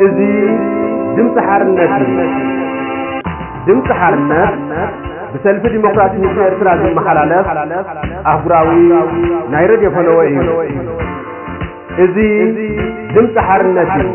እዚ ድምፂ ሓርነት እዩ። ድምፂ ሓርነት ብሰልፊ ዲሞክራሲ ህዝቢ ኤርትራ ዝመሓላለፍ ኣህጉራዊ ናይ ሬድዮ ፈነወ እዩ። እዚ ድምፂ ሓርነት እዩ።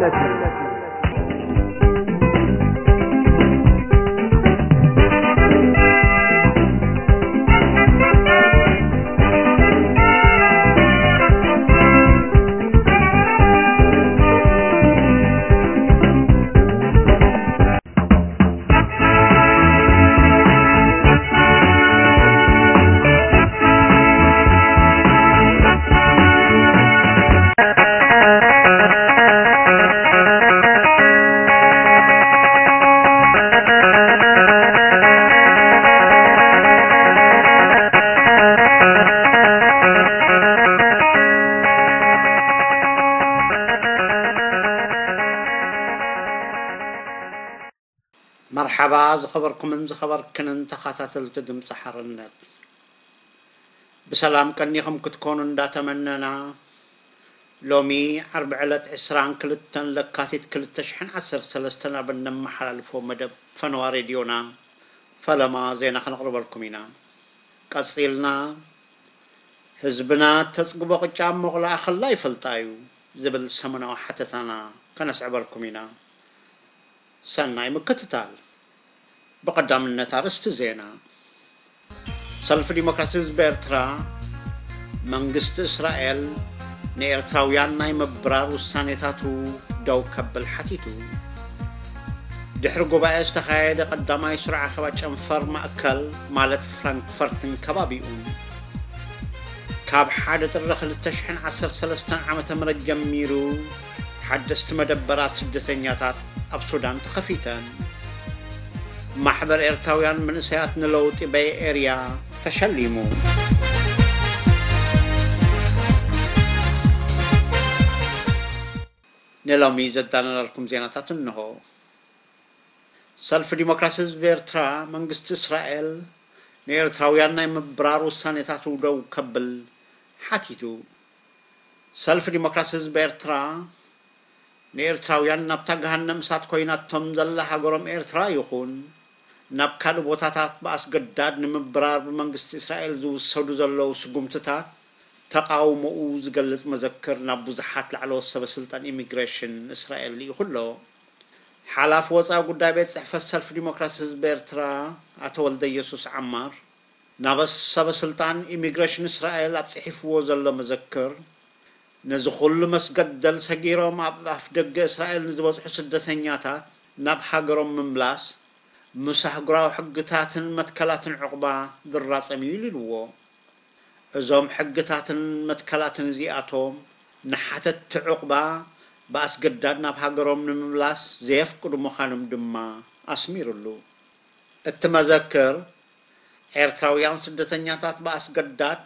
መርሓባ ዝኸበርኩምን ዝኸበርክንን ተኸታተልቲ ድምፂ ሓርነት። ብሰላም ቀኒኹም ክትኮኑ እንዳተመነና፣ ሎሚ ዓርቢ ዕለት ዕስራን ክልተን ለካቲት ክልተ ሽሕን ዓሰርተ ሰለስተን ኣብ እነመሓላልፎ መደብ ፈነዋ ሬድዮና ፈለማ ዜና ከነቕርበልኩም ኢና። ቀጺልና፣ ህዝብና ተጽግቦ ቅጫ እሞ ቆልዓ ከላ ይፈልጣ እዩ ዝብል ሰሙናዊ ሓተታና ከነስዕበልኩም ኢና። ሰናይ ምክትታል። ብቐዳምነት ኣርእስቲ ዜና። ሰልፊ ዲሞክራሲ ህዝቢ ኤርትራ፣ መንግስቲ እስራኤል ንኤርትራውያን ናይ ምብራር ውሳኔታቱ ደው ከብል ሓቲቱ። ድሕሪ ጉባኤ ዝተኻየደ ቀዳማይ ስሩዕ ኣኼባ ጨንፈር ማእከል፣ ማለት ፍራንክፈርትን ከባቢኡን፣ ካብ ሓደ ጥሪ ክልተ ሽሕን ዓሰርተ ሰለስተን ዓመተ ምህረት ጀሚሩ ሓደስቲ መደበራት ስደተኛታት ኣብ ሱዳን ተኸፊተን። ማሕበር ኤርትራውያን መንእሰያት ንለውጢ በይ ኤርያ ተሸሊሙ። ንሎሚ ዘዳለናልኩም ዜናታት እንሆ። ሰልፊ ዲሞክራሲ ህዝቢ ኤርትራ፣ መንግስቲ እስራኤል ንኤርትራውያን ናይ ምብራር ውሳኔታቱ ደው ከብል ሓቲቱ። ሰልፊ ዲሞክራሲ ህዝቢ ኤርትራ፣ ንኤርትራውያን ናብታ ገሃነም እሳት ኮይናቶም ዘላ ሃገሮም ኤርትራ ይኹን ናብ ካልእ ቦታታት ብኣስገዳድ ንምብራር ብመንግስቲ እስራኤል ዝውሰዱ ዘለዉ ስጉምትታት ተቓውሞኡ ዝገልጽ መዘክር ናብ ብዙሓት ላዕለዎት ሰበ ስልጣን ኢሚግሬሽን እስራኤል ልኢኹ ኣሎ። ሓላፊ ወጻኢ ጉዳይ ቤት ጽሕፈት ሰልፊ ዲሞክራሲ ህዝቢ ኤርትራ ኣቶ ወልደየሱስ ዓማር፣ ናብ ሰበ ስልጣን ኢሚግሬሽን እስራኤል ኣብ ጽሒፍዎ ዘሎ መዘክር፣ ነዚ ኩሉ መስገደል ሰጊሮም ኣብ ኣፍ ደገ እስራኤል ንዝበጽሑ ስደተኛታት ናብ ሃገሮም ምምላስ ምስ ኣህጉራዊ ሕግታትን መትከላትን ዕቑባ ዝራጸም እዩ ኢልዎ። እዞም ሕግታትን መትከላትን እዚኣቶም ንሓተትቲ ዕቑባ ብኣስገዳድ ናብ ሃገሮም ንምምላስ ዘየፍቅዱ ምዃኖም ድማ ኣስሚሩሉ። እቲ መዘክር፣ ኤርትራውያን ስደተኛታት ብኣስገዳድ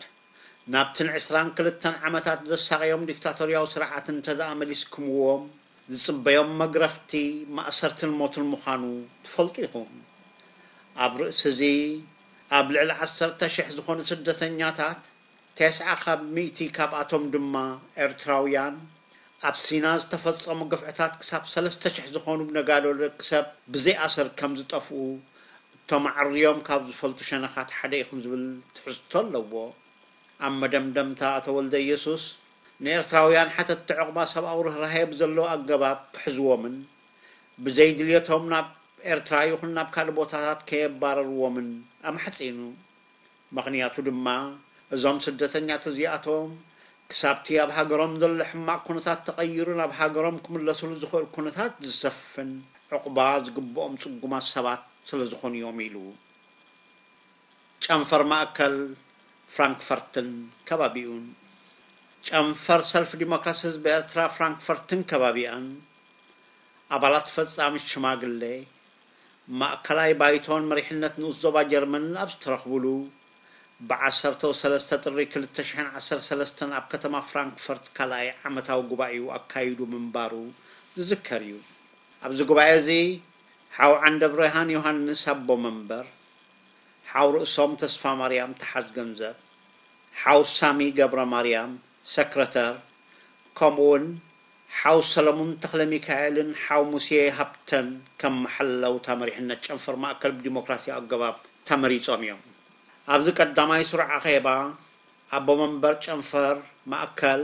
ናብቲ ንዕስራን ክልተን ዓመታት ዘሳቐዮም ዲክታቶርያዊ ስርዓት እንተደኣ መሊስኩምዎም፣ ዝጽበዮም መግረፍቲ፣ ማእሰርትን ሞትን ምዃኑ ትፈልጡ ኢኹም። ኣብ ርእሲ እዚ፣ ኣብ ልዕሊ ዓሰርተ ሽሕ ዝኾኑ ስደተኛታት፣ ተስዓ ካብ ሚእቲ ካብኣቶም ድማ ኤርትራውያን፣ ኣብ ሲና ዝተፈጸሙ ግፍዕታት ክሳብ ሰለስተ ሽሕ ዝኾኑ ነጋዶ ደቂ ሰብ ብዘይ ኣሰር ከም ዝጠፍኡ፣ እቶም ኣዕርዮም ካብ ዝፈልጡ ሸነኻት ሓደ ኢኹም ዝብል ትሕዝቶ ኣለዎ። ኣብ መደምደምታ ኣቶ ወልደየሱስ፣ ንኤርትራውያን ሓተትቲ ዕቑባ ሰብኣዊ ርህራሄ ብዘለዎ ኣገባብ ክሕዝዎምን ብዘይ ድልየቶም ናብ ኤርትራ ይኹን ናብ ካልእ ቦታታት ከየባረርዎምን ኣማሕጺኑ። ምኽንያቱ ድማ፣ እዞም ስደተኛት እዚኣቶም ክሳብቲ ኣብ ሃገሮም ዘሎ ሕማቕ ኩነታት ተቐይሩ ናብ ሃገሮም ክምለስሉ ዝኽእል ኩነታት ዝሰፍን ዕቑባ ዝግብኦም ጽጉማት ሰባት ስለ ዝኾኑ እዮም ኢሉ። ጨንፈር ማእከል ፍራንክፈርትን ከባቢኡን። ጨንፈር ሰልፊ ዲሞክራሲ ህዝቢ ኤርትራ ፍራንክፈርትን ከባቢኣን፣ ኣባላት ፈጻሚት ሽማግለ፣ ማእከላይ ባይቶን መሪሕነት ንኡስ ዞባ ጀርመንን ኣብ ዝተረኽቡሉ፣ ብዓሰርተ ሰለስተ ጥሪ ክልተ ሽሕን ዓሰርተ ሰለስተን ኣብ ከተማ ፍራንክፈርት ካልኣይ ዓመታዊ ጉባኤኡ ኣካይዱ ምንባሩ ዝዝከር እዩ። ኣብዚ ጉባኤ እዚ፣ ሓው ዓንደብረሃን ዮሃንስ ኣቦ መንበር፣ ሓው ርእሶም ተስፋማርያም ተሓዝ ገንዘብ፣ ሓው ሳሚ ገብረ ማርያም ሰክረተር፣ ከምኡውን ሓው ሰለሙን ተኽለ ሚካኤልን ሓው ሙሴ ሃብተን ከም መሓለውታ መሪሕነት ጨንፈር ማእከል ብዲሞክራሲያዊ ኣገባብ ተመሪጾም እዮም። ኣብዚ ቀዳማይ ስሩዕ ኣኼባ ኣቦ መንበር ጨንፈር ማእከል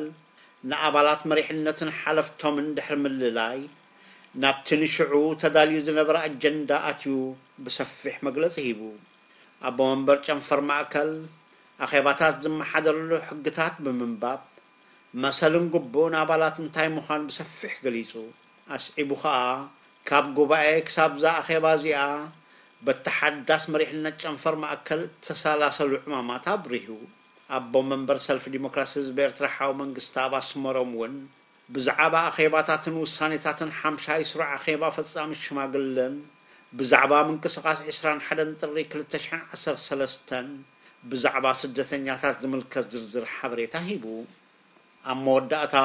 ንኣባላት መሪሕነትን ሓለፍቶምን ድሕሪ ምልላይ ናብቲ ንሽዑ ተዳልዩ ዝነበረ ኣጀንዳ ኣትዩ ብሰፊሕ መግለጺ ሂቡ። ኣቦ መንበር ጨንፈር ማእከል ኣኼባታት ዝመሓደረሉ ሕግታት ብምንባብ መሰልን ግቡእን ኣባላት እንታይ ምዃን ብሰፊሕ ገሊጹ። ኣስዒቡ ኸኣ ካብ ጉባኤ ክሳብ እዛ ኣኼባ እዚኣ በቲ ሓዳስ መሪሕነት ጨንፈር ማእከል እተሰላሰሉ ዕማማት ኣብሪሁ። ኣቦ መንበር ሰልፊ ዲሞክራሲ ህዝቢ ኤርትራ ሓው መንግስተኣብ ኣስመሮም እውን ብዛዕባ ኣኼባታትን ውሳኔታትን ሓምሻይ ስሩዕ ኣኼባ ፈጻሚ ሽማግለን ብዛዕባ ምንቅስቓስ ዕስራን ሓደን ጥሪ ክልተ ሽሕን ዓሰርተ ሰለስተን ብዛዕባ ስደተኛታት ዝምልከት ዝርዝር ሓበሬታ ሂቡ። ኣብ መወዳእታ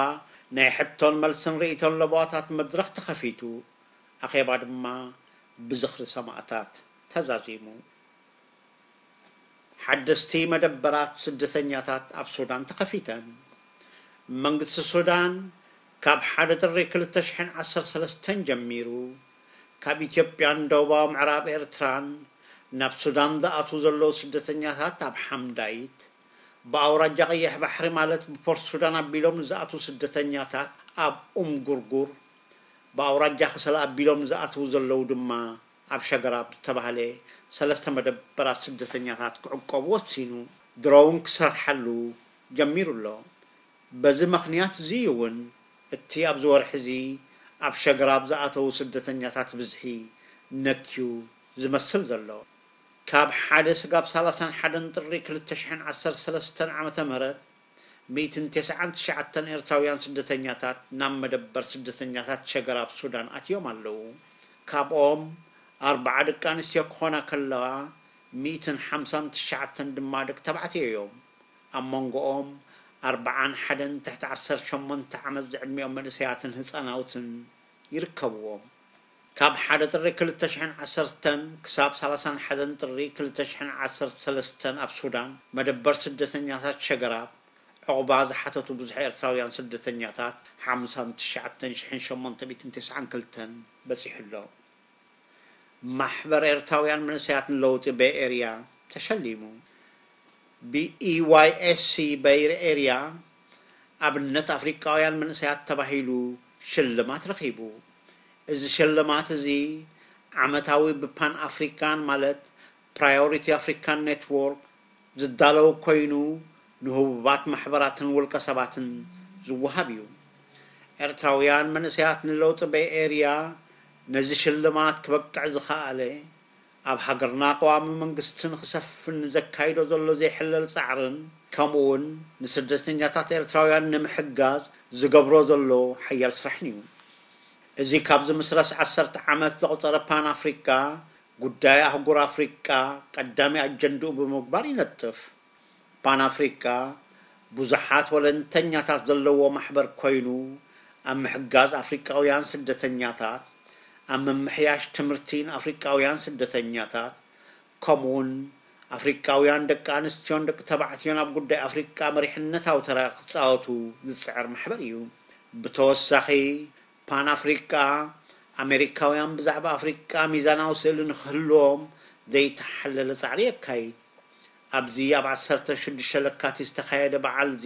ናይ ሕቶን መልስን ርእይቶን ለበዋታት መድረኽ ተኸፊቱ። ኣኼባ ድማ ብዝኽሪ ሰማእታት ተዛዚሙ። ሓደስቲ መደበራት ስደተኛታት ኣብ ሱዳን ተኸፊተን። መንግስቲ ሱዳን ካብ ሓደ ጥሪ ክልተ ሽሕን ዓሰርተ ሰለስተን ጀሚሩ ካብ ኢትዮጵያን ደቡባዊ ምዕራብ ኤርትራን ናብ ሱዳን ዝኣትዉ ዘለዉ ስደተኛታት ኣብ ሓምዳይት፣ ብኣውራጃ ቀይሕ ባሕሪ ማለት ብፖርት ሱዳን ኣቢሎም ንዝኣትዉ ስደተኛታት ኣብ ኡም ጉርጉር፣ ብኣውራጃ ከሰላ ኣቢሎም ዝኣትዉ ዘለዉ ድማ ኣብ ሸገራብ ዝተባህለ ሰለስተ መደበራት ስደተኛታት ክዕቆቡ ወሲኑ። ድሮ እውን ክሰርሓሉ ጀሚሩ ኣሎ። በዚ ምኽንያት እዚ እውን እቲ ኣብዚ ወርሒ እዚ ኣብ ሸገራብ ዝኣተዉ ስደተኛታት ብዝሒ ነክዩ ዝመስል ዘሎ። ካብ ሓደ ስጋብ ሰላሳን ሓደን ጥሪ ክልተ ሽሕን ዓሰርተ ሰለስተን ዓመተ ምህረት ሚእትን ተስዓን ትሽዓተን ኤርትራውያን ስደተኛታት ናብ መደበር ስደተኛታት ሸገራብ ሱዳን ኣትዮም ኣለዉ። ካብኦም ኣርብዓ ደቂ ኣንስትዮ ክኾና ከለዋ፣ ሚእትን ሓምሳን ትሽዓተን ድማ ደቂ ተባዕትዮ እዮም። ኣብ መንጎኦም ኣርብዓን ሓደን ትሕቲ ዓሰርተ ሸሞንተ ዓመት ዝዕድሚኦም መንእሰያትን ህጻናውትን ይርከብዎም። ካብ ሓደ ጥሪ ክልተ ሽሕን ዓሰርተን ክሳብ ሰላሳን ሓደን ጥሪ ክልተ ሽሕን ዓሰርተ ሰለስተን ኣብ ሱዳን መደበር ስደተኛታት ሸገራብ ዕቑባ ዝሓተቱ ብዙሕ ኤርትራውያን ስደተኛታት ሓምሳን ትሽዓተን ሽሕን ሸሞንተ ሚእትን ተስዓን ክልተን በጺሑ ኣሎ። ማሕበር ኤርትራውያን መንእሰያት ንለውጢ ቤይ ኤርያ ተሸሊሙ። ብኢዋይኤስሲ ቤይ ኤርያ ኣብነት ኣፍሪቃውያን መንእሰያት ተባሂሉ ሽልማት ረኺቡ። እዚ ሽልማት እዚ ዓመታዊ ብፓን ኣፍሪካን ማለት ፕራዮሪቲ ኣፍሪካን ኔትዎርክ ዝዳለው ኮይኑ ንህቡባት ማሕበራትን ውልቀ ሰባትን ዝወሃብ እዩ። ኤርትራውያን መንእሰያት ንለውጢ ቤይ ኤርያ ነዚ ሽልማት ክበቅዕ ዝኸኣለ ኣብ ሃገርና ቀዋሚ መንግስቲ ንኽሰፍን ንዘካይዶ ዘሎ ዘይሕለል ጻዕርን ከምኡውን ንስደተኛታት ኤርትራውያን ንምሕጋዝ ዝገብሮ ዘሎ ሓያል ስራሕን እዩ። እዚ ካብ ዝምስረስ ዓሰርተ ዓመት ዘቑጸረ ፓን ኣፍሪካ ጉዳይ ኣህጉር ኣፍሪቃ ቀዳሚ ኣጀንድኡ ብምግባር ይነጥፍ። ፓን ኣፍሪቃ ብዙሓት ወለንተኛታት ዘለዎ ማሕበር ኮይኑ ኣብ ምሕጋዝ ኣፍሪቃውያን ስደተኛታት፣ ኣብ ምምሕያሽ ትምህርቲ ንኣፍሪቃውያን ስደተኛታት ከምኡውን ኣፍሪቃውያን ደቂ ኣንስትዮን ደቂ ተባዕትዮን ኣብ ጉዳይ ኣፍሪቃ መሪሕነታዊ ተራ ክጻወቱ ዝጽዕር ማሕበር እዩ። ብተወሳኺ ፓን ኣፍሪቃ ኣሜሪካውያን ብዛዕባ ኣፍሪቃ ሚዛናዊ ስእሊ ንክህልዎም ዘይተሓለለ ጻዕሪ የካይድ። ኣብዚ ኣብ ዓሰርተ ሽዱሽተ ለካቲት ዝተኻየደ በዓል እዚ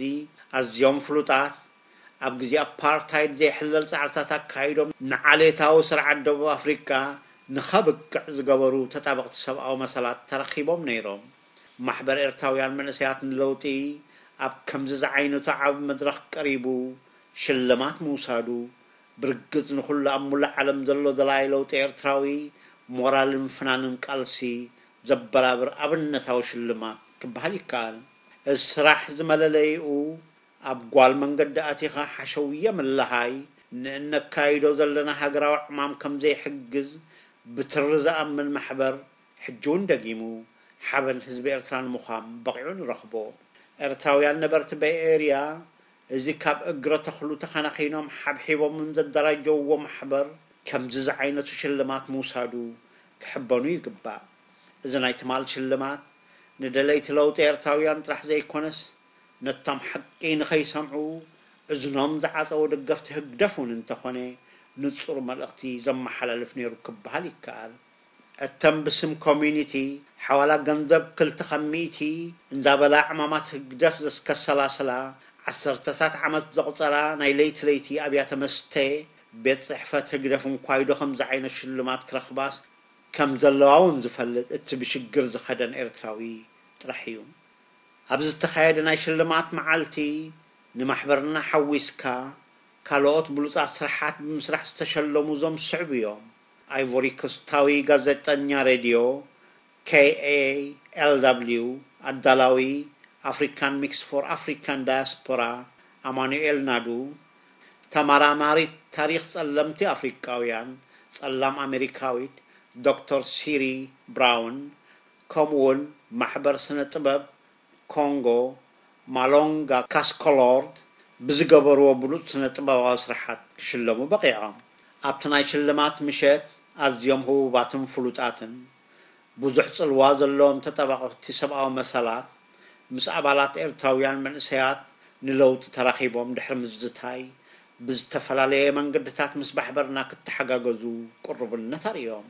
ኣዝዮም ፍሉጣት ኣብ ግዜ ኣፓርታይድ ዘይሕለል ጻዕርታት ኣካይዶም ንዓሌታዊ ስርዓት ደቡብ ኣፍሪቃ ንኸብቅዕ ዝገበሩ ተጣበቕቲ ሰብኣዊ መሰላት ተረኺቦም ነይሮም። ማሕበር ኤርትራውያን መንእሰያት ንለውጢ ኣብ ከምዚ ዝዓይነቱ ዓቢ መድረኽ ቀሪቡ ሽልማት ምውሳዱ ብርግጽ ንኹሉ ኣብ ሙሉእ ዓለም ዘሎ ደላይ ለውጢ ኤርትራዊ ሞራልን ፍናንን ቃልሲ ዘበራብር ኣብነታዊ ሽልማት ክበሃል ይከኣል። እዚ ስራሕ እዚ መለለይኡ ኣብ ጓል መንገዲ ኣቲኻ ሓሸውየ ምልሃይ ንእነካይዶ ዘለና ሃገራዊ ዕማም ከም ዘይሕግዝ ብትሪ ዝኣምን ማሕበር ሕጂ እውን ደጊሙ ሓበን ህዝቢ ኤርትራ ንምዃም በቒዑ ንረኽቦ። ኤርትራውያን ነበርቲ ቤይ ኤርያ እዚ ካብ እግረ ተኽሉ ተኸናኺኖም ሓብሒቦምን ዘደራጀውዎ ማሕበር ከምዚ ዝዓይነቱ ሽልማት ምውሳዱ ክሕበኑ ይግባእ። እዚ ናይ ትማል ሽልማት ንደለይቲ ለውጢ ኤርትራውያን ጥራሕ ዘይኮነስ ነቶም ሓቂ ንኸይሰምዑ እዝኖም ዝዓጸዉ ደገፍቲ ህግደፍ እውን እንተኾነ፣ ንጹር መልእኽቲ ዘመሓላልፍ ነይሩ ክበሃል ይከኣል። እተን ብስም ኮሚዩኒቲ ሓዋላ ገንዘብ ክልተ ካብ ሚእቲ እንዳበላ ዕማማት ህግደፍ ዘስከሰላሰላ፣ ዓሰርተታት ዓመት ዘቑጸራ ናይ ለይቲ ለይቲ ኣብያተ መስተ፣ ቤት ጽሕፈት ህግደፍ እንኳይዶ ከምዚ ዓይነት ሽልማት ክረኽባስ ከም ዘለዋ እውን ዝፈልጥ እቲ ብሽግር ዝኸደን ኤርትራዊ ጥራሕ እዩ። ኣብ ዝተኻየደ ናይ ሽልማት መዓልቲ፣ ንማሕበርና ሓዊስካ ካልኦት ብሉጻት ስራሓት ብምስራሕ ዝተሸለሙ እዞም ዝስዕቡ እዮም። ኣይቮሪ ኮስታዊ ጋዜጠኛ ሬድዮ፣ ኬኤኤልዳብሊው፣ ኣዳላዊ፣ ኣፍሪካን ሚክስ ፎር ኣፍሪካን ዳያስፖራ፣ ኣማኑኤል ናዱ፣ ተመራማሪት ታሪኽ ጸለምቲ ኣፍሪቃውያን፣ ጸላም ኣሜሪካዊት፣ ዶክተር ሲሪ ብራውን፣ ከምኡውን ማሕበር ስነ ጥበብ ኮንጎ፣ ማሎንጋ ካስኮሎርድ፣ ብዝገበርዎ ብሉጽ ስነ ጥበባዊ ስራሓት ክሽለሙ በቒዖም። ኣብቲ ናይ ሽልማት ምሸት፣ ኣዝዮም ህቡባትን ፍሉጣትን ብዙሕ ጽልዋ ዘለዎም ተጠባቐቲ ሰብኣዊ መሰላት ምስ ኣባላት ኤርትራውያን መንእሰያት ንለውጢ ተራኺቦም ድሕሪ ምዝታይ፣ ብዝተፈላለየ መንገድታት ምስ ማሕበርና ክተሓጋገዙ ቅሩብነት ኣርእዮም።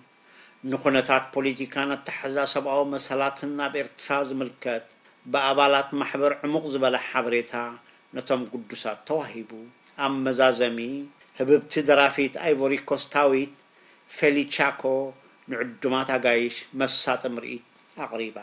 ንኹነታት ፖለቲካን ኣተሓሕዛ ሰብኣዊ መሰላትን ኣብ ኤርትራ ዝምልከት ብኣባላት ማሕበር ዕሙቕ ዝበለ ሓበሬታ ነቶም ግዱሳት ተዋሂቡ። ኣብ መዛዘሚ፣ ህብብቲ ደራፊት ኣይቮሪ ኮስታዊት ፌሊ ቻኮ ንዕዱማት ኣጋይሽ መሳጢ ምርኢት ኣቕሪባ።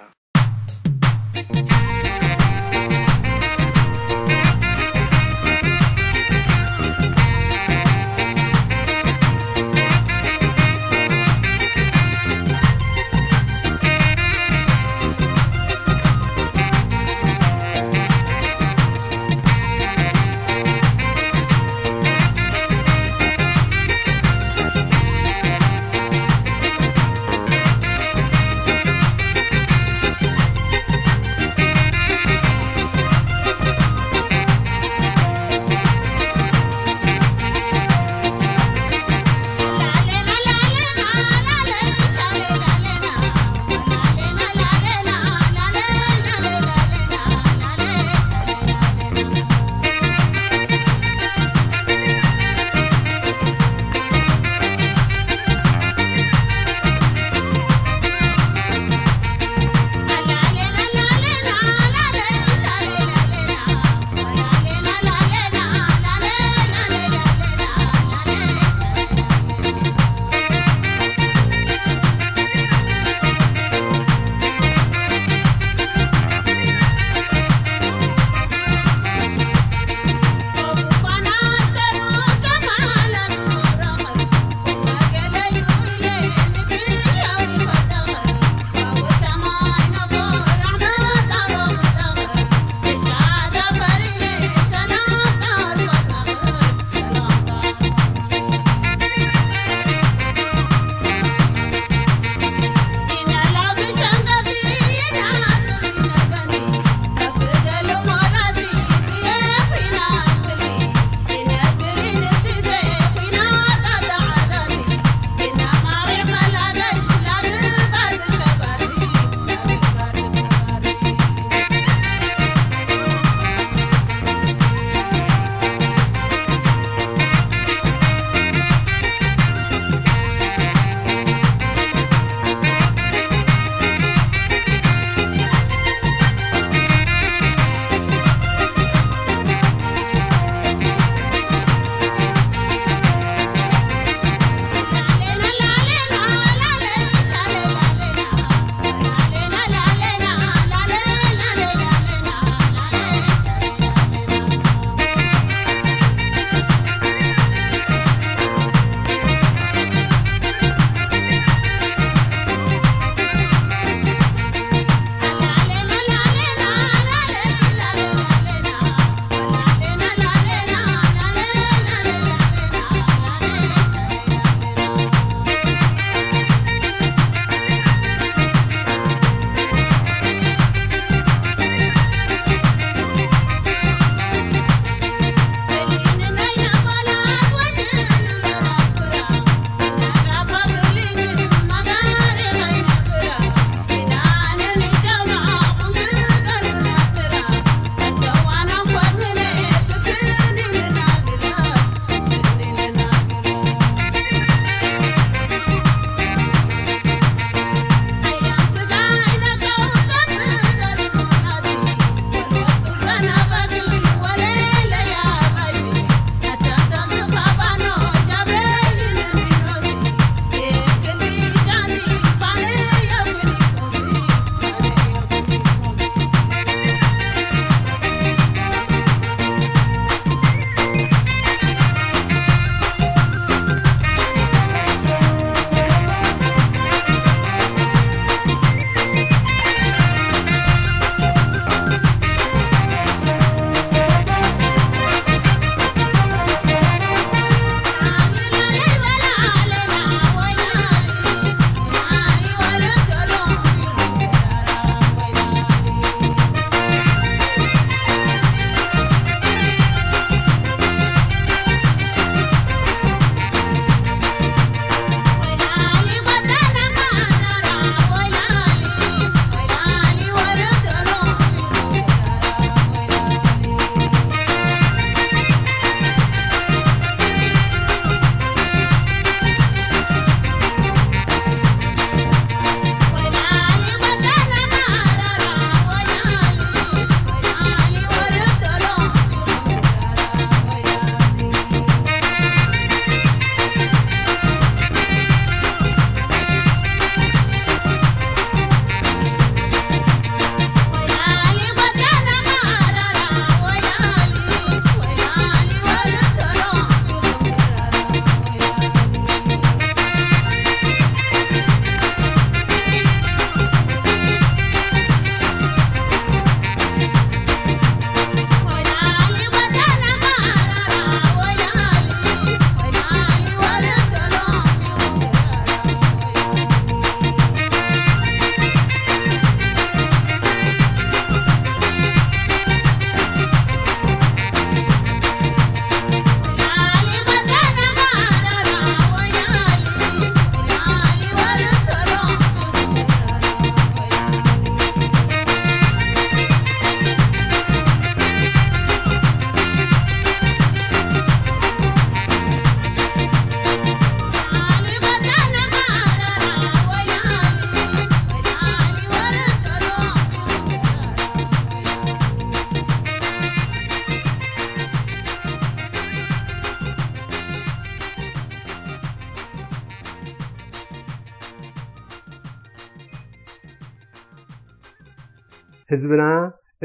ህዝብና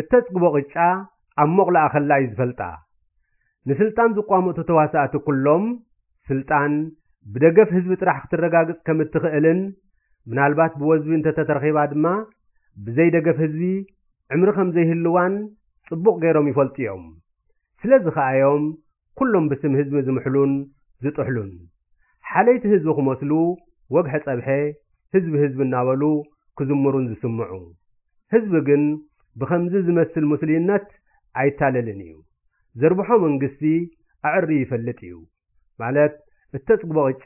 እተጽግቦ ቅጫ ኣብ ሞቕላ ኣኸላ እዩ ዝፈልጣ። ንስልጣን ዝቋመቱ ተዋሳእቲ ኩሎም፣ ስልጣን ብደገፍ ህዝቢ ጥራሕ ክትረጋግጽ ከም እትኽእልን፣ ምናልባት ብወዝቢ እንተተተረኺባ ድማ፣ ብዘይ ደገፍ ህዝቢ ዕምሪ ከም ዘይህልዋን ጽቡቕ ገይሮም ይፈልጡ እዮም። ስለዚ ከኣ እዮም ኩሎም ብስም ህዝቢ ዝምሕሉን ዝጥሕሉን። ሓለይቲ ህዝቢ ክመስሉ ወግሐ ጸብሐ፣ ህዝቢ ህዝቢ እናበሉ ክዝምሩን ዝስምዑ። ህዝቢ ግን ብኸምዚ ዝመስል ምስሉይነት ኣይታለልን እዩ። ዘርብሖ መንግስቲ ኣዕርዩ ይፈልጥ እዩ። ማለት እተጽግቦ ቅጫ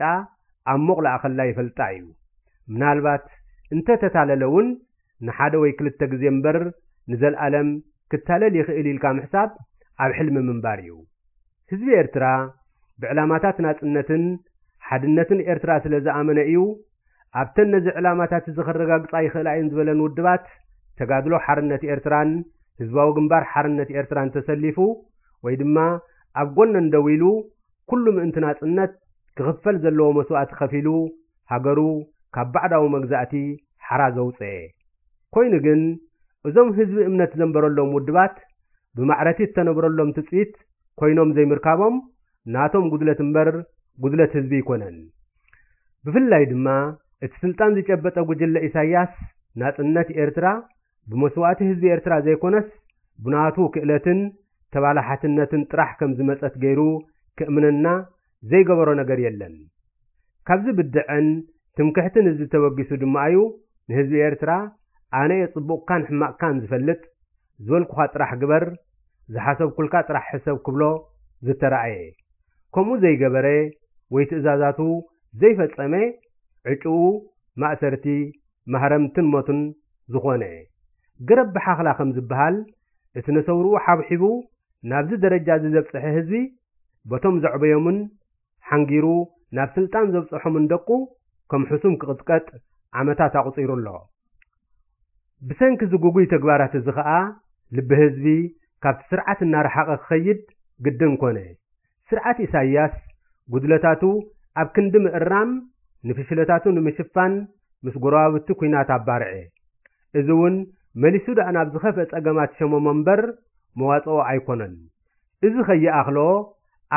ኣብ ሞቕላ ኣኸላ ይፈልጣ እዩ። ምናልባት እንተ ተታለለ እውን ንሓደ ወይ ክልተ ግዜ እምበር ንዘልኣለም ክታለል ይኽእል ኢልካ ምሕሳብ ኣብ ሕልሚ ምንባር እዩ። ህዝቢ ኤርትራ ብዕላማታት ናጽነትን ሓድነትን ኤርትራ ስለ ዝኣመነ እዩ ኣብተን ነዚ ዕላማታት እዚ ከረጋግጻ ይኽእላ እየን ዝበለን ውድባት ተጋድሎ ሓርነት ኤርትራን ህዝባዊ ግንባር ሓርነት ኤርትራን ተሰሊፉ ወይ ድማ ኣብ ጎነን ደው ኢሉ ኩሉ ምእንቲ ናጽነት ክኽፈል ዘለዎ መስዋእቲ ከፊሉ ሃገሩ ካብ ባዕዳዊ መግዛእቲ ሓራ ዘውጽኤ። ኮይኑ ግን እዞም ህዝቢ እምነት ዘንበረሎም ውድባት ብማዕረቲ እተነብረሎም ትጽቢት ኮይኖም ዘይምርካቦም ናቶም ጉድለት እምበር ጉድለት ህዝቢ ኣይኮነን። ብፍላይ ድማ እቲ ስልጣን ዝጨበጠ ጉጅለ ኢሳያስ ናጽነት ኤርትራ ብመስዋእቲ ህዝቢ ኤርትራ ዘይኮነስ ብናቱ ክእለትን ተባላሓትነትን ጥራሕ ከም ዝመጸት ገይሩ ክእምነና ዘይገበሮ ነገር የለን። ካብዚ ብድዐን ትምክሕትን እዚ ተበጊሱ ድማ እዩ ንህዝቢ ኤርትራ ኣነ እየ ጽቡቕካን ሕማቕካን ዝፈልጥ፣ ዝበልኩኻ ጥራሕ ግበር፣ ዝሓሰብኩልካ ጥራሕ ሕሰብ ክብሎ ዝተራእየ። ከምኡ ዘይገበረ ወይ ትእዛዛቱ ዘይፈጸመ ዕጭኡ ማእሰርቲ ማህረምትን ሞትን ዝኾነ። ገረብ ብሓኽላ ከም ዝበሃል እቲ ነሰውርኡ ሓብሒቡ ናብዚ ደረጃ እዚ ዘብጽሐ ህዝቢ በቶም ዘዕበዮምን ሓንጊሩ ናብ ስልጣን ዘብጽሖምን ደቁ ከም ሕሱም ክቕጥቀጥ ዓመታት ኣቑጺሩ ኣሎ። ብሰንኪ እዚ ግጉይ ተግባራት እዚ ኸኣ ልቢ ህዝቢ ካብቲ ስርዓት እናረሓቐ ክኸይድ ግድን ኮነ። ስርዓት ኢሳያስ ጉድለታቱ ኣብ ክንዲ ምእራም ንፍሽለታቱ ንምሽፋን ምስ ጎረባብቲ ኲናት ኣባርዐ። እዚ እውን መሊሱ ደኣ ናብ ዝኸፍአ ጸገማት ሸመሞ እምበር መዋጽኦ ኣይኮነን። እዚ ከይኣኽሎ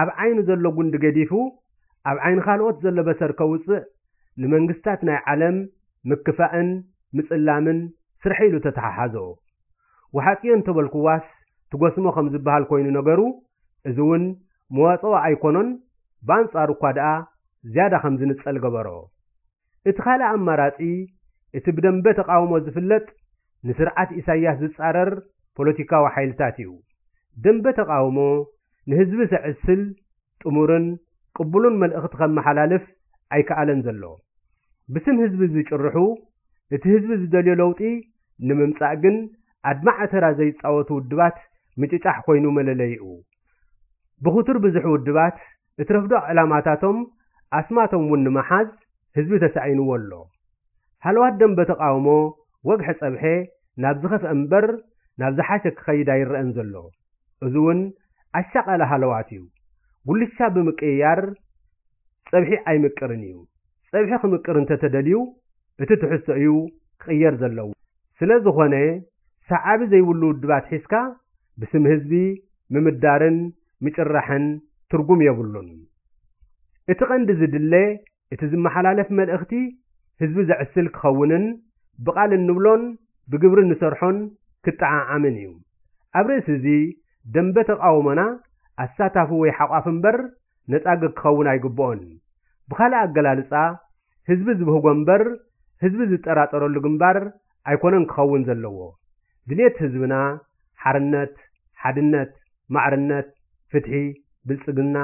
ኣብ ዓይኑ ዘሎ ጉንዲ ገዲፉ ኣብ ዓይኒ ካልኦት ዘሎ በሰር ከውጽእ ንመንግስታት ናይ ዓለም ምክፋእን ምጽላምን ስርሐ ኢሉ ተተሓሓዞ። ወሓጥዮ እንተበልኩዋስ ትጎስሞ ከም ዝበሃል ኮይኑ ነገሩ፣ እዚ እውን መዋጽኦ ኣይኮኖን፣ ብኣንጻሩ እኳ ደኣ ዝያዳ ከም ዝንጸል ገበሮ። እቲ ካልእ ኣማራጺ፣ እቲ ብደንበ ተቓውሞ ዝፍለጥ ንስርዓት ኢሳያስ ዝጻረር ፖለቲካዊ ሓይልታት እዩ። ደንበ ተቓውሞ ንህዝቢ ዘዕስል ጥሙርን ቅቡሉን መልእኽቲ ከመሓላልፍ ኣይከኣለን ዘሎ። ብስም ህዝቢ ዝጭርሑ፣ እቲ ህዝቢ ዝደልዮ ለውጢ ንምምጻእ ግን ኣድማዒ ተራ ዘይጻወቱ ውድባት ምጭጫሕ ኮይኑ መለለይኡ። ብኽቱር ብዝሒ ውድባት እትረፍ ዶ ዕላማታቶም ኣስማቶም እውን ንምሓዝ ህዝቢ ተሳኢንዎ ኣሎ። ሃለዋት ደንበ ተቓውሞ ወግሐ ጸብሐ ናብ ዝኸፍአ እምበር ናብ ዝሓሸ ክኸይድ ኣይረኣን ዘሎ። እዚ እውን ኣሻቓሊ ሃለዋት እዩ። ጉልሻ ብምቅይያር ጸብሒ ኣይምቅርን እዩ። ጸብሒ ክምቅር እንተተደልዩ እቲ ትሕዝቶ እዩ ክቕየር ዘለዎ። ስለ ዝኾነ ሰዓቢ ዘይብሉ ውድባት ሒዝካ ብስም ህዝቢ ምምዳርን ምጭራሕን ትርጉም የብሉን። እቲ ቀንዲ ዝድለ እቲ ዝመሓላለፍ መልእኽቲ ህዝቢ ዘዕስል ክኸውንን ብቓል እንብሎን ብግብሪ እንሰርሖን ክጠዓዓምን እዩ። ኣብ ርእሲ እዚ ደንበ ተቓውሞና ኣሳታፊ ወይ ሓቋፊ እምበር ነጻጊ ክኸውን ኣይግብኦን። ብኻልእ ኣገላልጻ ህዝቢ ዝብህጎ እምበር ህዝቢ ዝጠራጠረሉ ግንባር ኣይኮነን ክኸውን ዘለዎ። ድልየት ህዝብና ሓርነት፣ ሓድነት፣ ማዕርነት፣ ፍትሒ፣ ብልጽግና፣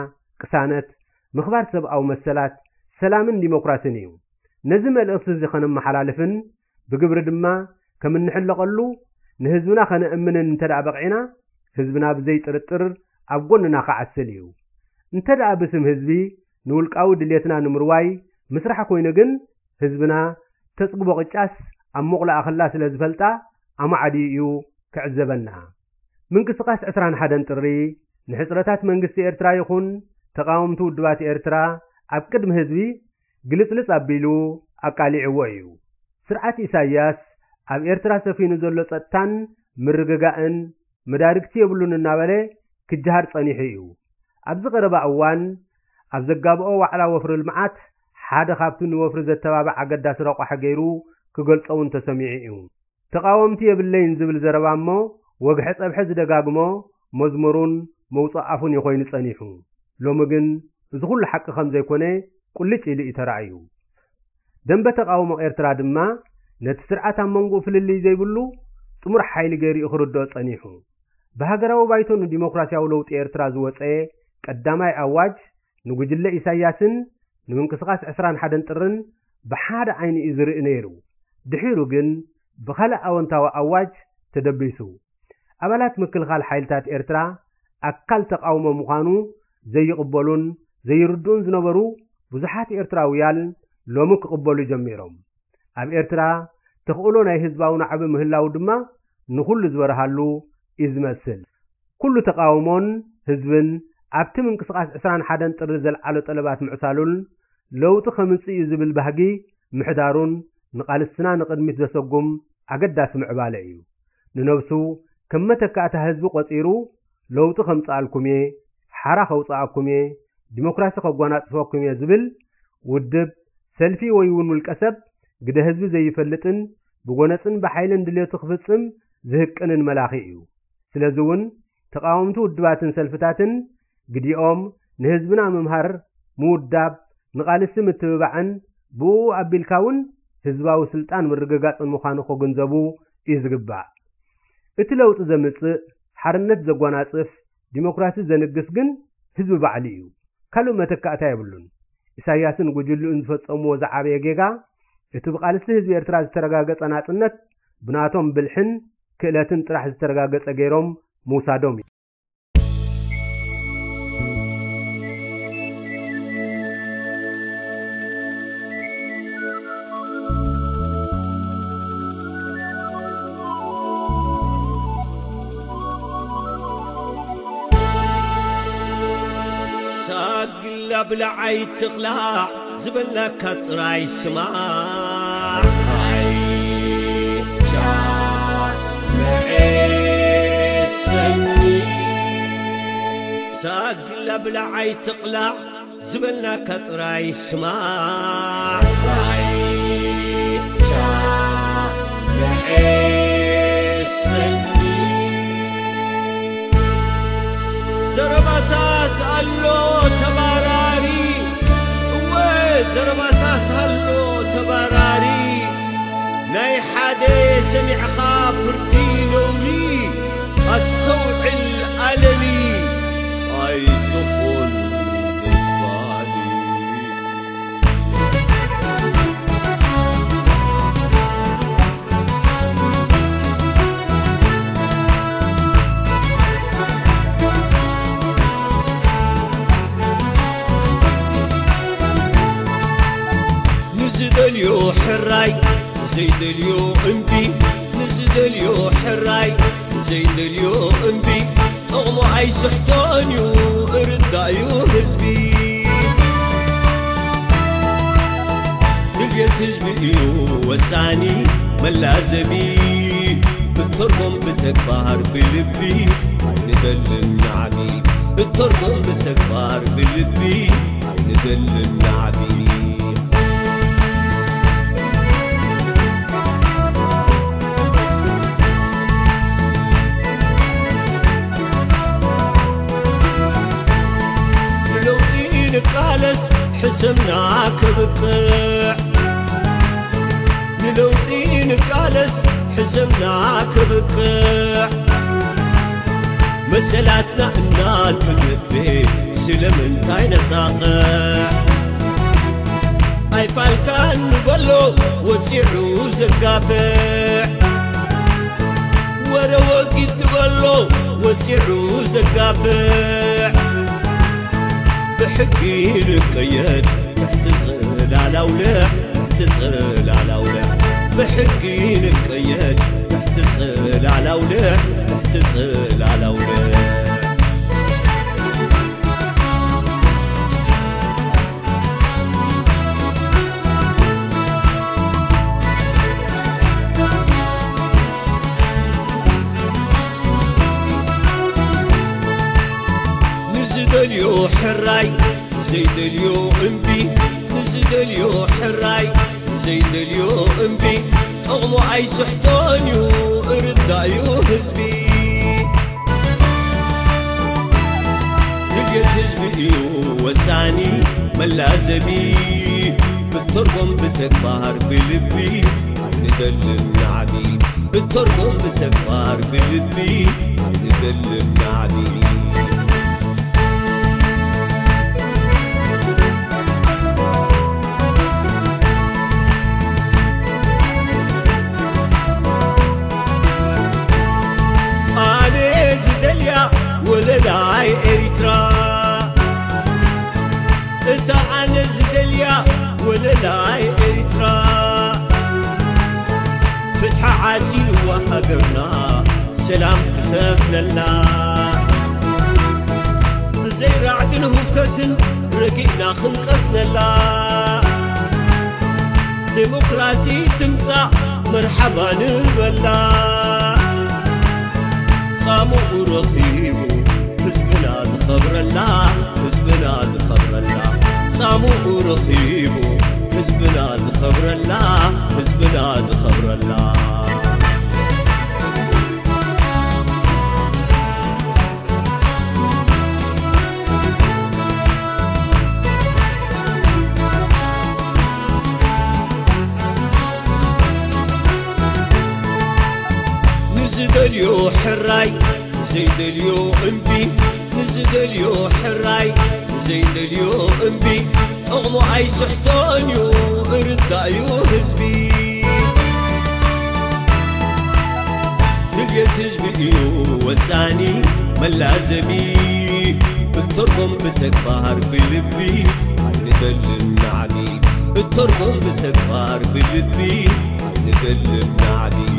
ቅሳነት፣ ምኽባር ሰብኣዊ መሰላት፣ ሰላምን ዲሞክራስን እዩ። ነዚ መልእኽቲ እዚ ከነመሓላልፍን ብግብሪ ድማ ከም እንሕለቐሉ ንህዝብና ከነእምንን እንተ ደኣ በቕዕና ህዝብና ብዘይ ጥርጥር ኣብ ጎንና ክዓስል እዩ። እንተ ደኣ ብስም ህዝቢ ንውልቃዊ ድልየትና ንምርዋይ ምስራሕ ኮይኑ ግን ህዝብና ተጽግቦ ቅጫስ ኣብ ሞቕላ ኣኸላ ስለ ዝፈልጣ ኣማዕድዩ እዩ ክዕዘበና። ምንቅስቃስ ዕስራን ሓደን ጥሪ ንሕጽረታት መንግስቲ ኤርትራ ይኹን ተቓወምቲ ውድባት ኤርትራ ኣብ ቅድሚ ህዝቢ ግልጽልጽ ኣቢሉ ኣቃሊዕዎ እዩ። ስርዓት ኢሳያስ ኣብ ኤርትራ ሰፊኑ ዘሎ ጸጥታን ምርግጋእን መዳርግቲ የብሉን እናበለ ክጀሃር ጸኒሑ እዩ። ኣብዚ ቀረባ እዋን ኣብ ዘጋብኦ ዋዕላ ወፍሪ ልምዓት ሓደ ካብቲ ንወፍሪ ዘተባብዕ ኣገዳሲ ረቋሒ ገይሩ ክገልጾ እውን ተሰሚዑ እዩ። ተቓወምቲ የብለይን ዝብል ዘረባ እሞ ወግሐ ጸብሐ ዝደጋግሞ መዝሙሩን መውጽእ ኣፉን እዩ ኮይኑ ጸኒሑ። ሎሚ ግን እዚ ኩሉ ሓቂ ከም ዘይኮነ ቁልጭ ኢሉ እዩ ተራእዩ። ደንበ ተቓውሞ ኤርትራ ድማ ነቲ ስርዓት ኣብ መንጎኡ ፍልልይ ዘይብሉ ጥሙር ሓይሊ ገይሩ እዩ ክርድኦ ጸኒሑ። ብሃገራዊ ባይቶ ንዲሞክራሲያዊ ለውጢ ኤርትራ ዝወጸ ቀዳማይ ኣዋጅ ንጉጅለ ኢሳያስን ንምንቅስቓስ ዕስራን ሓደን ጥርን ብሓደ ዓይኒ እዩ ዝርኢ ነይሩ። ድሒሩ ግን ብኻልእ ኣወንታዊ ኣዋጅ ተደቢሱ። ኣባላት ምክልኻል ሓይልታት ኤርትራ ኣካል ተቓውሞ ምዃኑ ዘይቕበሉን ዘይርድኡን ዝነበሩ ብዙሓት ኤርትራውያን ሎሚ ክቕበሉ ጀሚሮም። ኣብ ኤርትራ ተኽእሎ ናይ ህዝባዊ ናዕቢ ምህላው ድማ ንኹሉ ዝበርሃሉ እዩ ዝመስል። ኩሉ ተቓውሞን ህዝብን ኣብቲ ምንቅስቓስ ዕስራን ሓደን ጥሪ ዘልዓሎ ጠለባት ምዕሳሉን ለውጢ ከምጽእ እዩ ዝብል ባህጊ ምሕዳሩን ንቓልስና ንቕድሚት ዘሰጉም ኣገዳሲ ምዕባለ እዩ። ንነብሱ ከም መተካእታ ህዝቢ ቆጺሩ ለውጢ ከምጽኣልኩም እየ፣ ሓራ ከውጽኣኩም እየ፣ ዲሞክራሲ ከጓናጽፈኩም እየ ዝብል ውድብ፣ ሰልፊ ወይ እውን ውልቀ ሰብ ግደ ህዝቢ ዘይፈልጥን ብጎነጽን ብሓይልን ድልየቱ ክፍጽም ዝህቅንን መላኺ እዩ። ስለዚ እውን ተቓወምቲ ውድባትን ሰልፍታትን ግዲኦም ንህዝብና ምምሃር፣ ምውዳብ፣ ንቓልሲ ምትብባዕን ብኡ ኣቢልካ እውን ህዝባዊ ስልጣን ምርግጋጽን ምዃኑ ክግንዘቡ እዩ ዝግባእ። እቲ ለውጢ ዘምጽእ፣ ሓርነት ዘጓናጽፍ፣ ዲሞክራሲ ዘንግስ ግን ህዝቢ ባዕሉ እዩ። ካልእ መተካእታ የብሉን። ኢሳያስን ጉጅልኡን ዝፈጸምዎ ዝዓበየ ጌጋ፣ እቲ ብቓልሲ ህዝቢ ኤርትራ ዝተረጋገጸ ናጽነት ብናቶም ብልሕን ክእለትን ጥራሕ ዝተረጋገጸ ገይሮም ምውሳዶም እዩ። ሳግላ ብላዓይ ትቕላዕ ዝበልናካ ጥራይ ስማዕ። ራይቻ መዔሰኒ። ሳግላ ብላዓይ ትቕላዕ ዝበልናካ ጥራይ ስማዕ። ራይቻ መዔሰኒ። ዘረባታት ኣሎ ተባራሪ፣ እወ ዘረባታት ኣሎ ተባራሪ። ናይ ሓደ ሰሚዕኻ ፍርዲ ነውሪ፣ ኣስተውዕል ኣለሊ ኣይትኹን ገባሪ። ንዝደልዮ ሕራይ፣ ንዘይደልዮ እምቢ፣ ንዝደልዮ ሕራይ፣ ንዘይደልዮ እምቢ፣ ጥቕሙ ኣይስሕቶን እዩ እርዳዩ ህዝቢ። ድልየት ህዝቢ እዩ ወሳኒ መላዘቢ። ብተርጎም ብተግባር ብልቢ ኣይንደልን ናዕቢ። ብተርጎም ብተግባር ብልቢ ኣይንደልን ናዕቢ። ንለውጢ ንቃለስ ሕሰምና ከብቅዕ። ንለውጢ ንቃለስ ሕሰምና ከብቅዕ። መሰላትና እናተገፌ ስለምንታይ ነጣቕዕ? ኣይፋልካን ንበሎ ወፂዑ ዘጋፍዕ። ወረ ወጊድ ንበሎ ወፂዑ ዘጋፍዕ። ብሕጊ ንቀየድ ትሕቲ ጽላል ኣውልዕ፣ ትሕቲ ጽላል ኣውልዕ። ብሕጊ ንቀየድ ትሕቲ ጽላል ኣውልዕ፣ ትሕቲ ጽላል ኣውልዕ። ደልዮ ሕራይ ዘይደልዮ እምቢ፣ ንዝደልዮ ሕራይ ዘይደልዮ እምቢ፣ ጥቕሙ ኣይስሕቶን እዩ እርዳእዩ ህዝቢ። ድልየት ህዝቢ እዩ ወሳኒ መላዘቢ፣ ብተርጎም ብተግባር ብልቢ ኣይንደልን ናዕቢ። ብተርጎም ብተግባር ብልቢ ኣይንደልን ናዕቢ። ኣነ ዝደልያ ወለላይ ኤሪትራ፣ እታ ኣነ ዝደልያ ወለላይ ኤሪትራ፣ ፍትሒ ዓሲልዋ ሃገርና ሰላም ክሰፍነልና፣ ብዘይ ራዕድን ሁከትን ረጊእና ክንቀስነላ፣ ዴሞክራሲ ትምጻእ መርሓባ ንበላ። ጻምኡ ረኺቡ ህዝብና ዝኸብረላ፣ ህዝብና ዝኸብረላ። ጻምኡ ረኺቡ ህዝብና ዝኸብረላ፣ ህዝብና ዝኸብረላ። ንዝደልዮ ሕራይ ዘይደልዮ እምቢ፣ ንዝደልዮ ሕራይ ዘይደልዮ እምቢ፣ ጥቕሙ ኣይስሕቶን እዩ እርዳእዩ ህዝቢ። ድልየት ህዝቢ እዩ ወሳኒ መላዘቢ፣ ብተርጎም ብተግባር ብልቢ ኣይንደልን ናዕቢ። ብተርጎም ብተግባር ብልቢ ኣይንደልን ናዕቢ።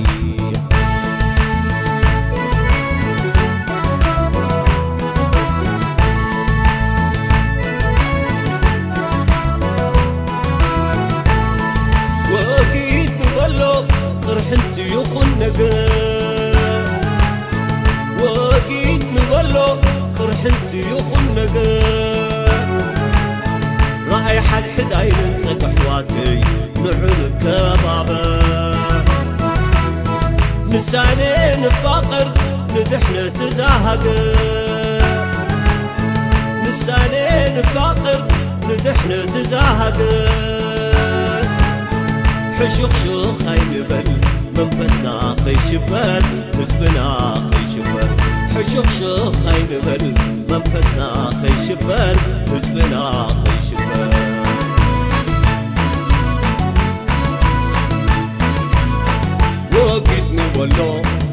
ወጊድ ንበሎ ቅርሕንቲ ይኹን ነገር፣ ወጊድ ንበሎ ቅርሕንቲ ይኹን ነገር፣ ራእይ ሓድሕድ ኣይንንጸግ ኣሕዋተይ ንዑ ንከባበር። ንሳነ ንፋቐር ንድሕነት እዛ ሃገር፣ ንሳነ ንፋቐር ንድሕነት እዛ ሃገር። ሕሹኽሹኽ ኣይንበል መንፈስና ከይሽበር፣ ህዝብና ከይሽበር። ሕሹኽሹኽ ኣይንበል መንፈስና ከይሽበር፣ ህዝብና ከይሽበር። ወጊድ ንበሎ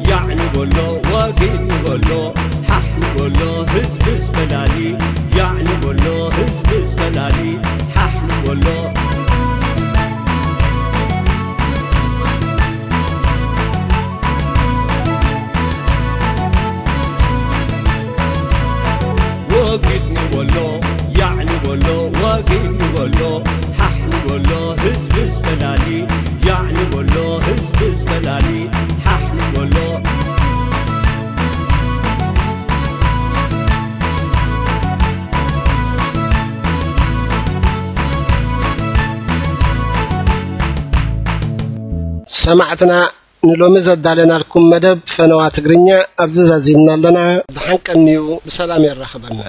ያዕ ንበሎ፣ ወጊድ ንበሎ ሓሕ ንበሎ፣ ህዝቢ ዝፈላሊ። ያዕ ንበሎ ህዝቢ ዝፈላሊ፣ ሓሕ ንበሎ። ወጊድ ንበሎ ያዕ ንበሎ፣ ወጊድ ንበሎ ሓሕ ንበሎ፣ ህዝቢ ዝፈላሊ። ያዕ ንበሎ ህዝቢ ዝፈላሊ፣ ሓሕ ንበሎ። ሰማዕትና፣ ንሎሚ ዘዳለናልኩም መደብ ፈነዋ ትግርኛ ኣብዚ ዛዚምና ኣለና። ደሓን ቀንዩ፣ ብሰላም የራኽበና።